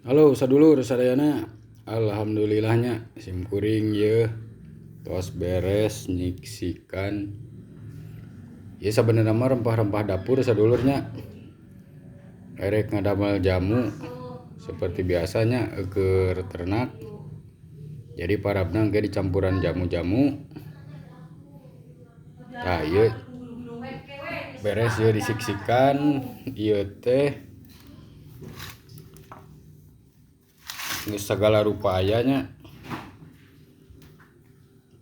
Halo sadulur sadayana, alhamdulillahnya sim kuring yeuh tos beres nyiksikan. Ieu sabenerna mah rempah-rempah dapur sadulurnya. Erek ngadamel jamu seperti biasanya keur ternak. Jadi parabna engke dicampuran jamu-jamu. Tah ieu beres ieu disiksikan ieu teh geus sagala rupa aya nya.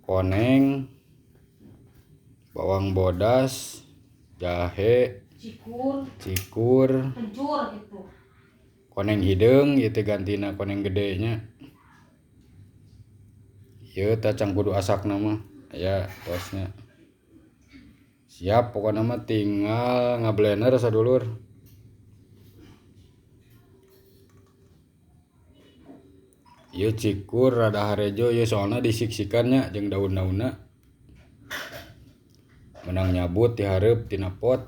Koneng, bawang bodas, jahe, cikur, cikur, kencur gitu. Koneng hideung ieu teh gantina koneng gede nya. Ieu teh can kudu asakna mah aya tosna. Siap pokona mah tinggal ngablender sadulur. Ieu cikur rada harejo ieu soalna disiksikan nya jeung daun-daunna. Menang nyabut dihareup tina pot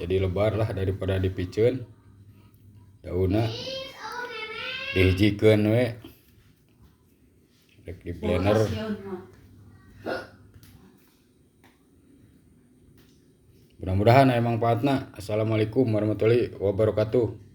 jadi lebar lah daripada dipiceun. Daunna dihijikeun we. Rek di blender. Mudah-mudahan aya mangfaatna. Assalamualaikum warahmatullahi wabarakatuh.